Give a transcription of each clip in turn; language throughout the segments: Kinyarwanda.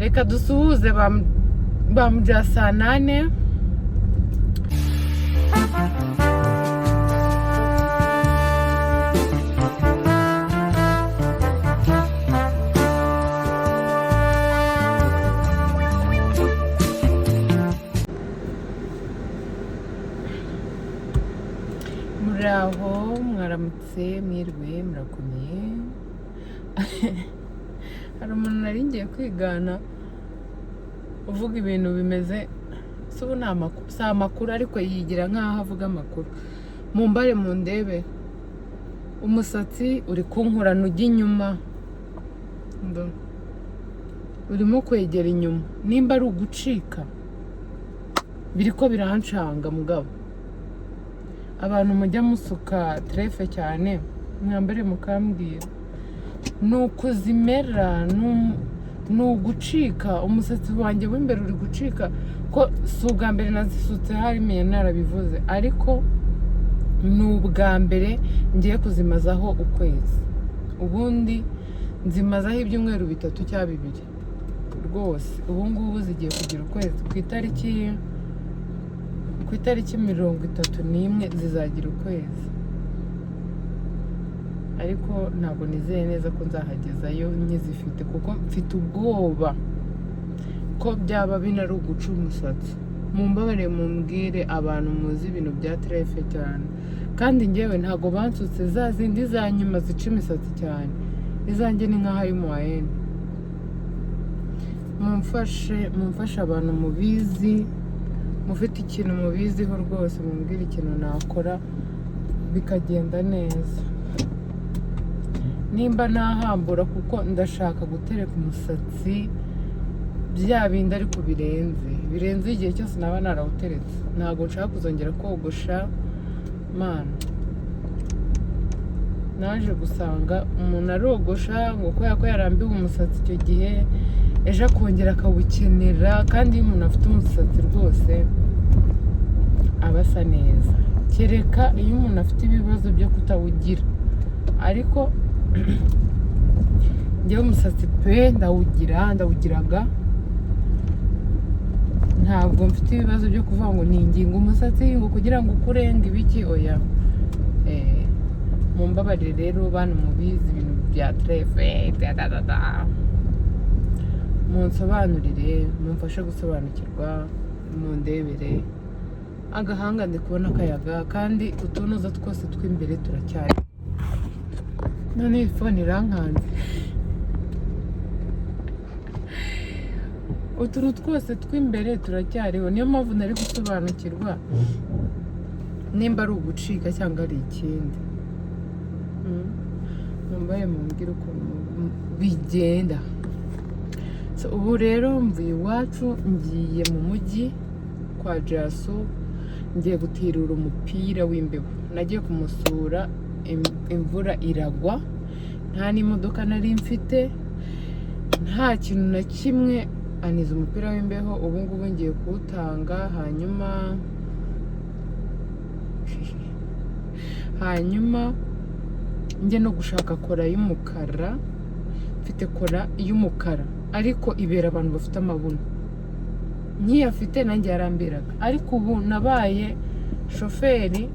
Reka dusuhuze ba Mujasanane. Muraho, mwaramutse, mwiriwe, murakomeye. Hari umuntu nari ngiye kwigana uvuga ibintu bimeze, si ubu ni amakuru, si amakuru, ariko yigira nk'aho avuga amakuru. Mumbare mundebe, umusatsi uri kunkurana ujya inyuma. Urimo kwegera inyuma, nimba ari ugucika biri ko birancanga. Mugabo abantu mujya musuka trèfle cyane, mwambare mukambwira ni uku zimera, ni ugucika. Umusatsi wanjye w'imbere uri gucika, ko si ubwa mbere nazisutse, hari narabivuze, ariko ni ubwa mbere ngiye kuzimazaho ukwezi. Ubundi nzimazaho ibyumweru 3 cyangwa 2 rwose. Ubu ngubu zigiye kugira ukwezi ku itariki 31 zizagira ukwezi, ariko ntabwo nizeye neza ko nzahagezayo nkizifite, kuko mfite ubwoba ko byaba binari uguca umusatsi. Mumbabare mumbwire, abantu muzi ibintu bya trèfle cyane. Kandi ngewe ntabwo bansutse za zindi za nyuma zica imisatsi cyane, izanjye ni nk'aho ari moyenne. Mumfashe, mumfashe, abantu mubizi, mufite ikintu mubiziho rwose, mumbwire ikintu nakora bikagenda neza, nimba nahambura, kuko ndashaka gutereka umusatsi bya bindi, ariko birenze, birenze igihe cyose naba narawuteretse. Ntabwo nshaka kuzongera kogosha. Mana, naje gusanga umuntu arogosha ngo kubera ko yarambiwe umusatsi icyo gihe, ejo akongera akawukenera. Kandi iyo umuntu afite umusatsi rwose aba asa neza, kereka iyo umuntu afite ibibazo byo kutawugira. Ariko njyewe umusatsi pe ndawugira, ndawugiraga, ntabwo mfite ibibazo byo kuvuga ngo ni ingingo umusatsi ngo kugira ngo ukurenga ibiki, oya. Mumbabarire rero bantu mubizi ibintu bya trèfle, da munsobanurire, mumfashe gusobanukirwa, mundebere agahanga. Ndi kubona akayaga kandi utunoza twose tw'imbere turacyari. None iyi phone irankanze. Utuntu twose tw'imbere turacyariho, niyo mpamvu nari gusobanukirwa nimba ari ugucika cyangwa ari ikindi. Mumbaye mumbwire ukuntu bigenda. So, ubu rero mvuye iwacu ngiye mu mujyi kwa Jaso, ngiye gutirura umupira w'imbeho. Nagiye kumusura imvura iragwa, nta n'imodoka nari mfite, nta kintu na kimwe. Aniza umupira w'imbeho, ubu ngubu ngiye kuwutanga, hanyuma njye no gushaka kora y'umukara. Mfite kora y'umukara ariko ibera abantu bafite amabuno, nkiyafite nanjye yaramberaga, ariko ubu nabaye shoferi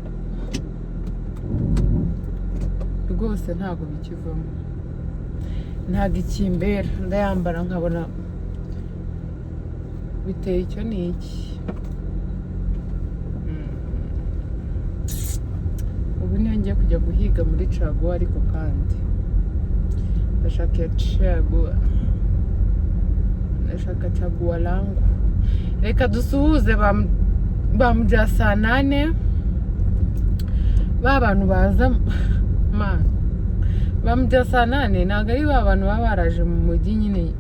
rwose ntabwo bikivamo, ntabwo ikimbera. Ndayambara nkabona biteye icyo ni iki. Ubu niyo ngiye kujya guhiga muri caguwa, ariko kandi ndashaka iya caguwa, ndashaka caguwa langu. Reka dusuhuze ba Mujasanane, ba bantu baza ma ba Mujasanane. Ntabwo ari ba bantu baba baraje mu mujyi nyine.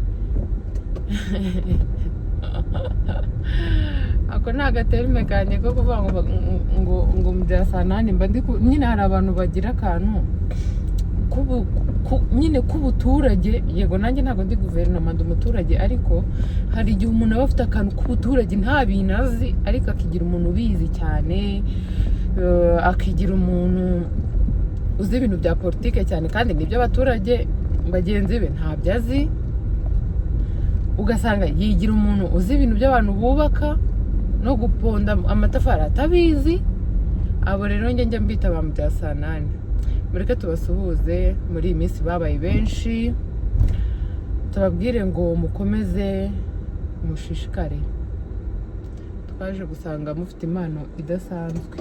Ako ni agaterme kanjye ko kuvuga ngo Mujasanane. Mba ndi nyine hari abantu bagira akantu nyine k'ubuturage. Yego, nanjye ntabwo ndi guverinoma, ndi umuturage, ariko hari igihe umuntu aba afite akantu k'ubuturage, nta bintu azi, ariko akigira umuntu ubizi cyane, akigira umuntu uzi ibintu bya politike cyane, kandi nibyo abaturage bagenzi be ntabyo azi. Ugasanga yigira umuntu uzi ibintu by'abantu bubaka no guponda amatafari atabizi. Abo rero njya mbita ba mutera saa nane. Mureke tubasuhuze, muri iyi minsi babaye benshi, tubabwire ngo mukomeze mushishikare. Twaje gusanga mufite impano idasanzwe.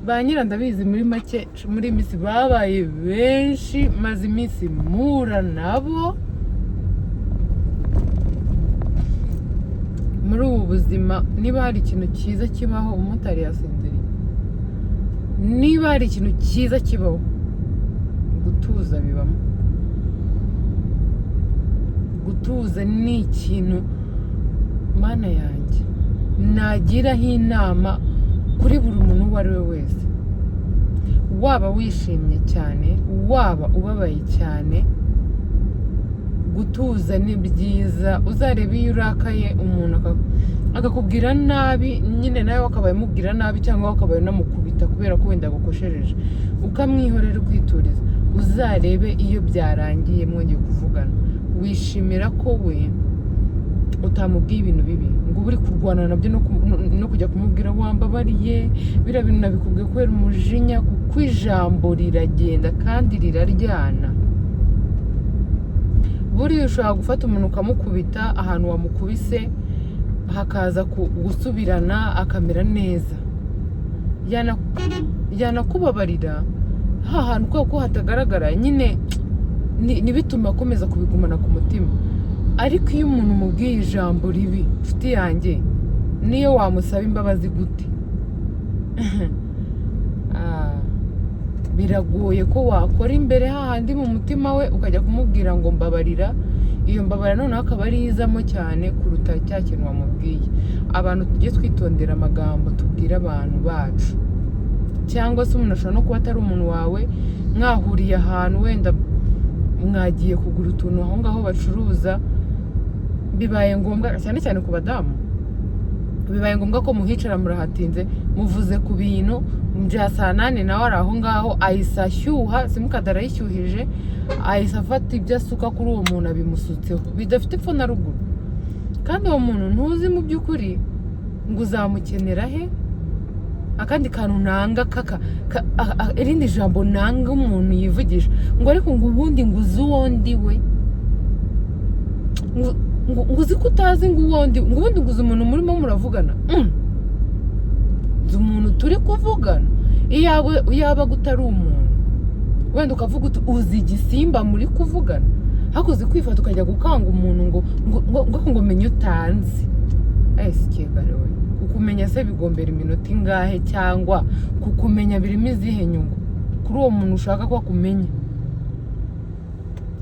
Ba nyira ndabizi, muri make muri iyi minsi babaye benshi, maze iminsi mpura nabo muri ubu buzima. Niba hari ikintu cyiza kibaho, umumotari yasinziriye, niba hari ikintu cyiza kibaho, gutuza bibamo. Gutuza ni ikintu, Mana yanjye, nagiraho inama kuri buri muntu uwo ari we wese. Waba wishimye cyane, waba ubabaye cyane, gutuza ni byiza. Uzarebe iyo urakaye, umuntu akakubwira nabi, nyine nawe wakabaye umubwira nabi cyangwa wakabaye unamukubita kubera ko wenda agukoshereje, ukamwihorera, ukituriza. Uzarebe iyo byarangiye mwongeye kuvugana, wishimira ko we utamubwiye ibintu bibi, ngo ube uri kurwana nabyo no kujya kumubwira wambabariye, biriya bintu nabikubwiye kubera umujinya, kuko ijambo riragenda kandi riraryana. Buriya ushobora gufata umuntu ukamukubita, ahantu wamukubise hakaza gusubirana akamera neza, yanakubabarira ha hantu kubera ko hatagaragara nyine, ntibitume akomeza kubigumana ku mutima. Ariko iyo umuntu umubwiye ijambo ribi, inshuti yanjye, niyo wamusaba imbabazi gute, biragoye ko wakora imbere hahandi mu mutima we ukajya kumubwira ngo mbabarira. Iyo mbabarira noneho akaba ari izamo cyane kuruta cya kintu wamubwiye. Abantu tujye twitondera amagambo tubwira abantu bacu, cyangwa se umuntu ashobora no kuba atari umuntu wawe, mwahuriye ahantu, wenda mwagiye kugura utuntu aho ngaho bacuruza, bibaye ngombwa, cyane cyane ku badamu, bibaye ngombwa ko muhicara, murahatinze, muvuze ku bintu bya saa nane, nawe ari aho ngaho, ahise ashyuha, simukadi arayishyuhije, ahise afata ibyo asuka kuri uwo muntu, abimusutseho bidafite epfo na ruguru. Kandi uwo muntu ntuzi mu by'ukuri ngo uzamukenera he. Akandi kantu nanga kaka irindi jambo nanga umuntu yivugisha ngo ariko ngo ubundi ngo uzi uwo ndi we, ngo uzi ko utazi ngo uwo ndi, ngo ubundi ngo uzi umuntu murimo muravugana. Nzi umuntu turi kuvugana? Iyaba utari umuntu, wenda ukavuga uti uzi igisimba muri kuvugana, ariko uzi kwifata ukajya gukanga umuntu ngo menye utanzi. Ese kegare we, kukumenya se bigombera iminota ingahe? Cyangwa kukumenya birimo izihe nyungu kuri uwo muntu ushaka ko akumenya?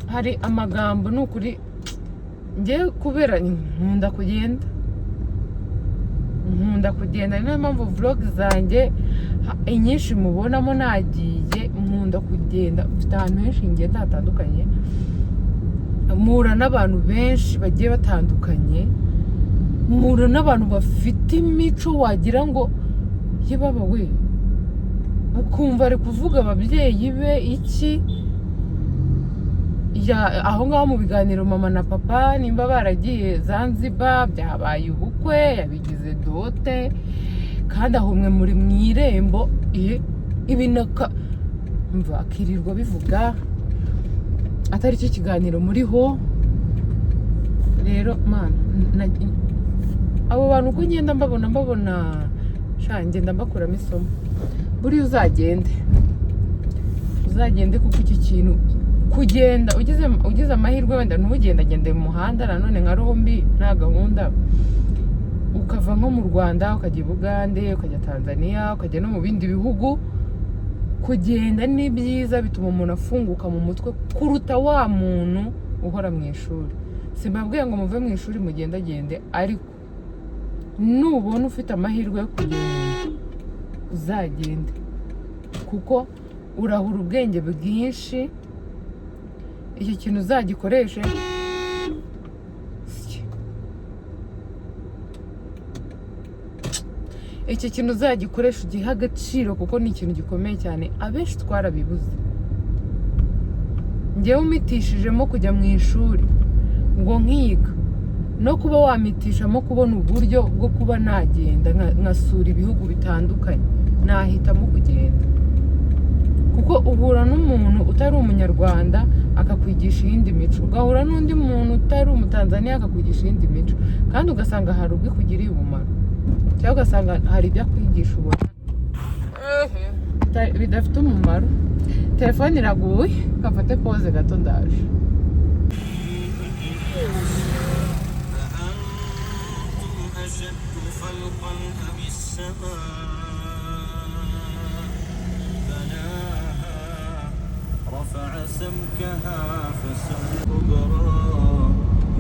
Hari amagambo, ni ukuri, njye kubera nkunda kugenda, nkunda kugenda, ni nayo mpamvu vlog zanjye inyinshi mubonamo nagiye. Nkunda kugenda, mfite ahantu henshi ngenda hatandukanye, mpura n'abantu benshi bagiye batandukanye, mpura n'abantu bafite imico wagira ngo ye baba we, ukumva ari kuvuga ababyeyi be iki ya aho ngaho mu biganiro, mama na papa nimba baragiye Zanzibar, byabaye ubukwe, yabigize dote, kandi aho mwe muri mu irembo ibintu mva akirirwa bivuga atari cyo kiganiro muriho. Rero mana, abo bantu uko ngenda mbabona sha, ngenda mbakuramo isomo. Buriya uzagende, uzagende, kuko iki kintu kugenda, ugize amahirwe wenda ntugendagende mu muhanda nanone nka rombi nta gahunda, ukava nko mu Rwanda ukajya i Bugande, ukajya Tanzania, ukajya no mu bindi bihugu, kugenda ni byiza, bituma umuntu afunguka mu mutwe kuruta wa muntu uhora mu ishuri. Simbabwiye ngo muve mu ishuri mugendagende, ariko nubona ufite amahirwe yo kugenda, uzagende, kuko urahura ubwenge bwinshi. Iki kintu uzagikoreshe. Sye. Iki kintu uzagikoresha, ugihe agaciro, kuko ni ikintu gikomeye cyane, abenshi twarabibuze. Njyewe umitishijemo kujya mu ishuri ngo nkiga. No kuba wamitishamo kubona uburyo bwo kuba nagenda nkasura ibihugu bitandukanye, nahitamo kugenda, kuko uhura n'umuntu utari Umunyarwanda akakwigisha iyindi mico, ugahura n'undi muntu utari Umutanzaniya akakwigisha iyindi mico, kandi ugasanga hari ubwo ikugiriye umumaro, cyangwa ugasanga hari ibyo akwigisha ubona bidafite umumaro. Telefone iraguye, kafate pause gato, ndaje. أأنتم أشد خلقا أم السماء بناها رفع سمكها فسوى كبرى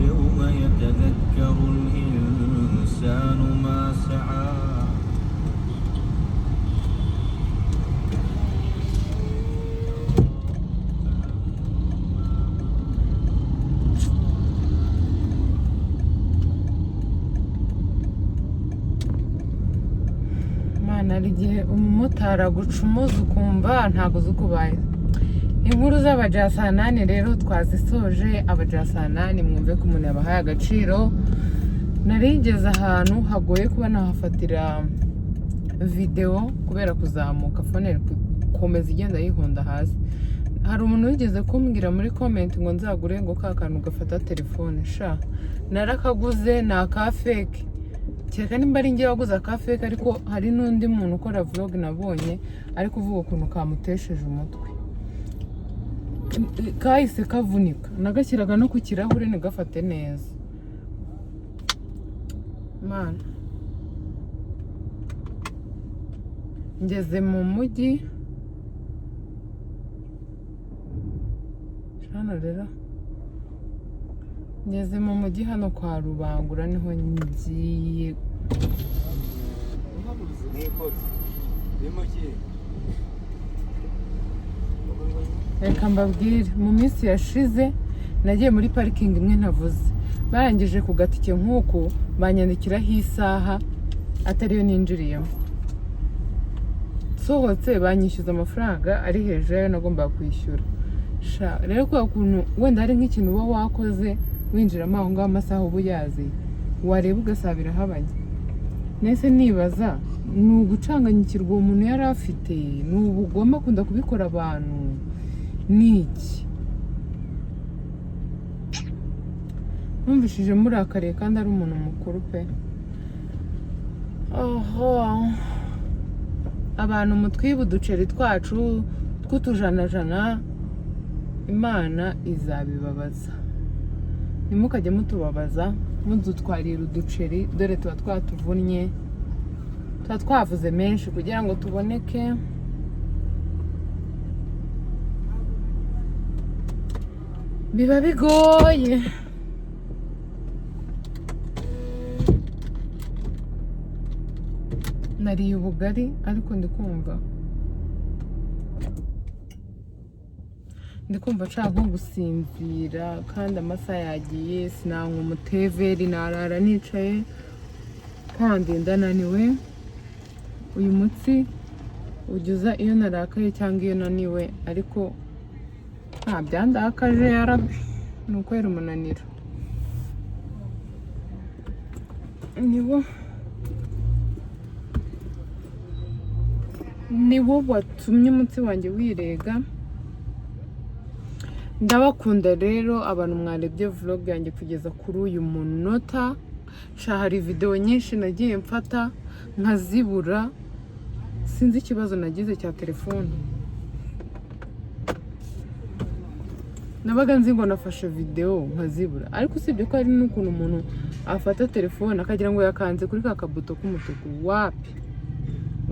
يوم يتذكر الإنسان ما سعى. Mana, hari igihe umumotari agucumuza ukumva ntabwo uzi uko ubaye. Inkuru z'abajasanani rero twazisoje. Abajasanani, mwumve ko umuntu yabahaye agaciro. Narigeze ahantu hagoye kuba nahafatira videwo kubera kuzamuka, phone iri gukomeza igenda yihonda hasi. Hari umuntu wigeze kumbwira muri comment ngo nzagure ngo ka kantu gafata telefone. Sha, narakaguze, ni aka fake. Kereka nimba ari njye waguze aka fake, ariko hari n'undi muntu ukora vlog nabonye ari kuvuga ukuntu kamutesheje umutwe, kahise kavunika, nagashyiraga no ku kirahure ntigafate neza. Mana, ngeze mu mujyi hano rero, ngeze mu mujyi hano kwa Rubangura, niho ngiye. Nikoze bimukiye. Reka mbabwire, mu minsi yashize nagiye muri parikingi imwe ntavuze, barangije ku gatike nk'uku banyandikiraho isaha atariyo ninjiriyemo. Nsohotse banyishyuza amafaranga ari hejuru y'ayo nagombaga kwishyura. Sha rero, kubera ukuntu wenda hari nk'ikintu uba wakoze winjiramo aho ngaho, amasaha uba uyazi, wareba ugasaba birahabanye. Nese nibaza, ni ugucanganyikirwa uwo muntu yari afite, ni ubugome akunda kubikora abantu, ni iki? Numvishije murakariye kandi ari umuntu mukuru pe. Oho, abantu mutwiba uduceri twacu tw'utujanajana, Imana izabibabaza. Ntimukajye mutubabaza mudutwarira uduceri, dore tuba twatuvunnye, tuba twavuze menshi kugira ngo tuboneke. Biba bigoye. Nariye ubugari, ariko ndi kumva nshaka nko gusinzira, kandi amasaha yagiye. Sinanywa umuteveri, narara nicaye, kandi ndananiwe. Uyu mutsi ujya uza iyo narakaye cyangwa iyo naniwe, ariko nta byandakaje yarabi, ni ukwera umunaniro niwo watumye umutsi wanjye wirega. Ndabakunda rero abantu mwarebye vlog yanjye kugeza kuri uyu munota. Sha, hari video nyinshi nagiye mfata nkazibura, sinzi ikibazo nagize cya telefone. Nabaga nzi ngo nafashe video nkazibura, ariko usibye ko hari n'ukuntu umuntu afata telefone akagira ngo yakanze kuri ka kabuto k'umutuku, wapi,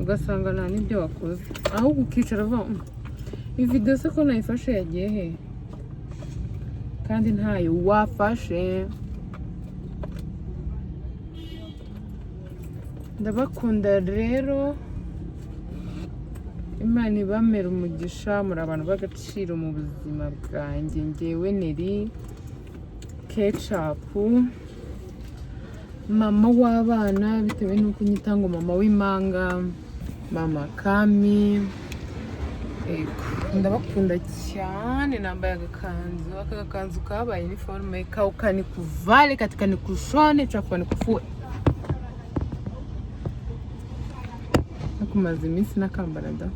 ugasanga nta n'ibyo wakoze, ahubwo ukicara uvuga: "Iyi video se ko nayifashe yagiye he?" Kandi ntayo wafashe. Ndabakunda rero, Imana ibamera umugisha. Muri abantu b'agaciro mu buzima bwanjye. Ngewe Neri Kecapu, mama w'abana, bitewe n'uko unyita ngo mama w'impanga, mama Kami, yego. Ndabakunda cyane. Nambaye agakanzu, aka gakanzu kabaye iniforume, kauka nikuvale katika nikushone chafua nikufue. Nakumaze iminsi nakambara da.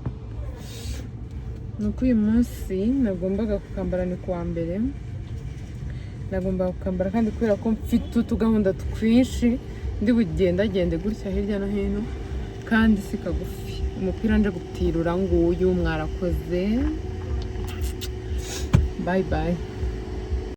Nuko uyu munsi nagombaga kukambara, ni kuwa mbere nagombaga kukambara, kandi kubera ko mfite utugahunda twinshi ndi bugendagende gutya hirya no hino, kandi si kagufi. Umupira nje gutirura nguyu. Mwarakoze, bye bye.